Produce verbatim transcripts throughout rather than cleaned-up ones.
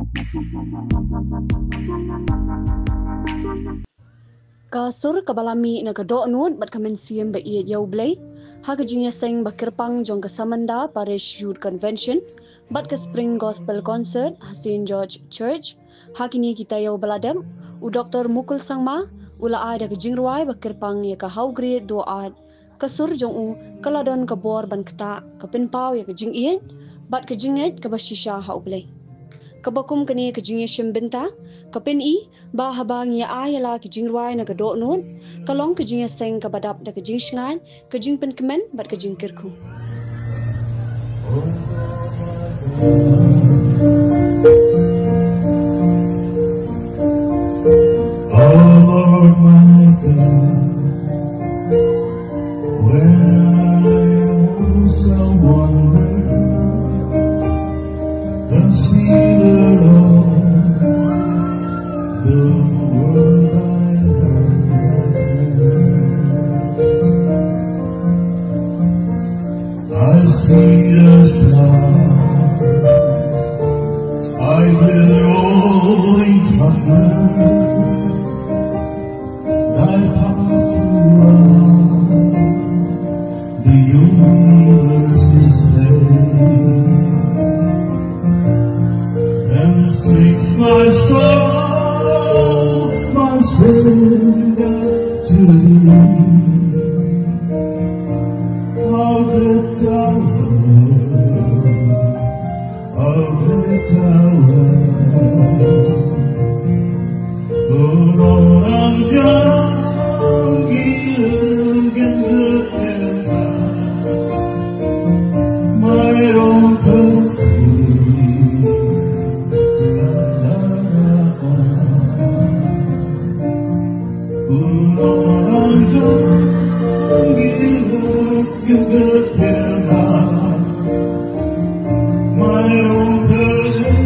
Ka sur kaba la mih na ka dohnud bad ka mynsiem ba ïeit ïa U Blei ha ka jingïaseng ba kyrpang jong ka Samanda Parish Youth Convention bad ka Spring Gospel Concert ha Saint George Church. Ha kine ki taïew ba la dep, u Doktor Mukul Sangma u la ai da ka jingrwai ba kyrpang ïa ka How Great Thou Art. Ka sur jong u ka la don ka bor ban ktah, ka pynpaw ïa ka jingïeit bad ka jingngeit kaba shisha ha U Blei. Kaba kum kane ka jingïashim bynta ka pyni ba haba ngi ïa ai ïa la ka jingrwai na ka dohnud, ka long ka jingïaseng kaba dap da ka jingshngaiñ, ka jingpynkmen bad ka jingkyrkhu. Oh Lord my God, when I was a wanderer, consider all the world I have. I see the stars, I hear the rolling thunder. Thy power throughout the universe displayed. Then sings my soul, my Savior, to thee. How great thou art, how great thou art. Ong ong jong ki lugin lugin, my own country. Ong ong jong ki lugin lugin, my own country.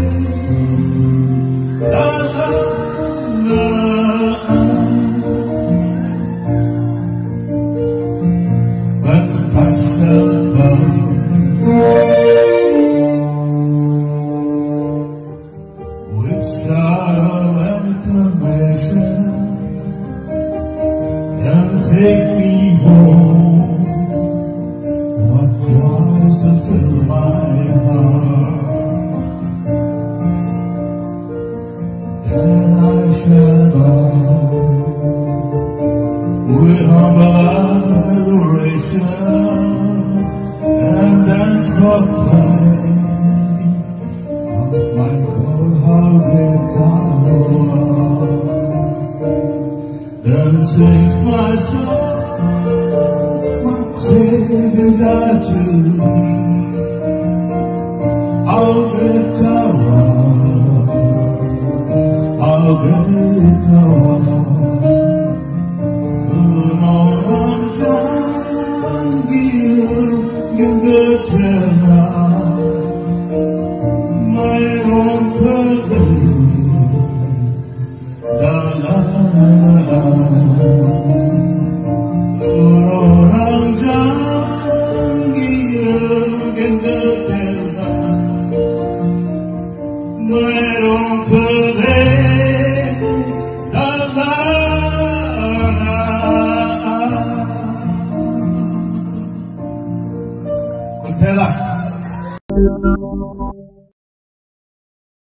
Which thou and compassion can take me home. What joys to fill my heart. Then I shall bow with humble adoration and then proclaim, my God, how great thou art. Then sings my soul, my Savior God to thee. How great thou art, how great thou art. Ong ong jong ki lugin lugin, my own country.